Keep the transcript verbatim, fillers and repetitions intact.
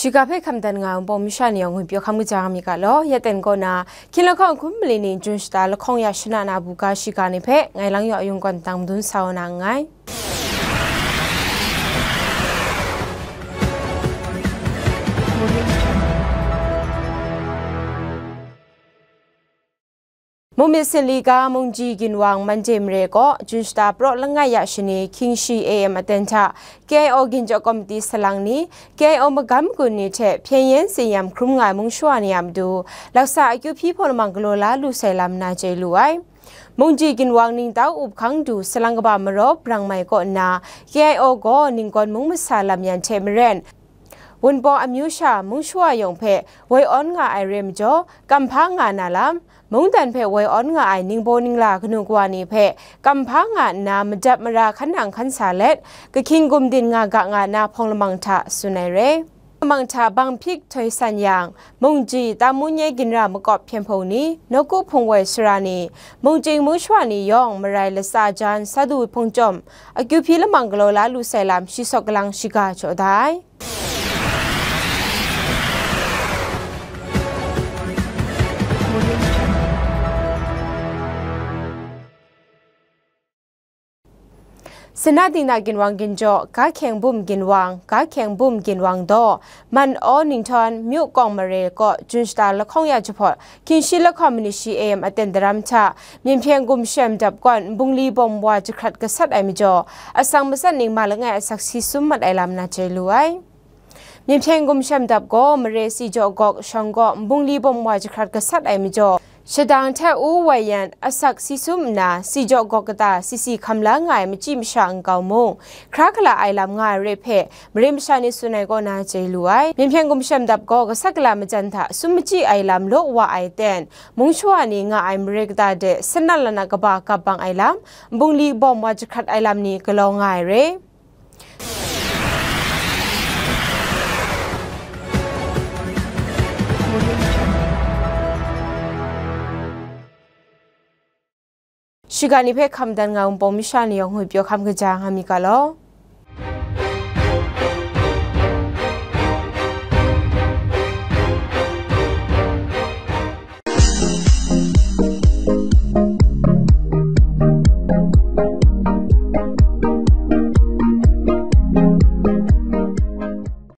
Shiga hpe hkam dan nga ai Wunpawng masha ni yawng ngwi pyaw hkam kaja nga mi ga law, ya ten kaw na, hkying lahkawng hkum mali ni Jun shata lahkawng ya shana na buga shiga ni hpe, ngai lang yaw yung gawn dang madun sa wa na nngai. Mungmyit Sinli ga Mungji Ginwang Mande mare kaw, Jun shata praw langai ya shani, hkying shi A M aten hta, K I O ginjaw komiti salang ni, K I O magam gun ni hte hpyen yen tsin-yam hkrum nga ai mung shawa ni a matu, laksa akyu hpyi hpawng lamang galaw la lu sai lam na chye lu ai. Mungji Ginwang ningtau up hkang du salang kaba maraw brang mai kaw nna, K I O gaw ninggawn mung masa lam yan hte maren, Wunpawng amyu sha mung shawa yawng hpe woi awn nga ai re majaw, kam hpa nga na lam, mungdan hpe woi awn nga ai ningbaw ningla kanu kawa ni hpe kam hpa nga nna madap mara hkan nang hkan sa let, kahkying gumdin nga ga nga na hpawng lamang hta tsun ai re. Lamang hta bang hpyik htoi san yang, Mungji, Tamu nye ginra makawp hpyen hpung ni, nawku hpung woi sara ni, mungchying mung shawa ni yawng marai latsa jan sa du hpung chyawm, akyu hpyi lamang galaw la lu sai lam shi sawk galang shiga jaw da ai. Sena Dingna Ginwang ginjaw, Ga Hkyeng Bum Ginwang, Ga Hkyeng Bum Ginwang daw, Man Aw Ninghtawng, Myu Kawng Mare kaw, Jun shata lahkawng ya jahpawt, hkying shi lahkawng minit shi A M aten daram hta, Myen Hpyen Gumshem Dap kawn, Nbungli Bawm Wa jahkrat gasat ai majaw, atsang matsat ning ma langai asak si sum mat ai lam na chye lu ai. Myen Hpyen Gumshem Dap gaw mare si jaw gawk shawng gaw Nbungli Bawm Wa jahkrat gasat ai majaw, shadang hte u woi yan asak si sum nna, si jaw gawk kata si si hkam la nga ai machyi masha nkau mung, hkra hkala ai lam nga ai re hpe, mare masha ni tsun ai kaw na chye lu ai. Myen Hpyen Gumshem Dap gaw gasat gala majan hta sum machyi ai lam law wa ai ten, mung shawa ni nga ai mare kata de sanat lanat kaba gap bang ai lam, Nbungli Bawm Wa jahkrat ai lam ni galaw nga ai re. Shiga ni hpe hkam dan nga ai Wunpawng masha ni yawng ngwi pyaw hkam kaja nga mi ga law.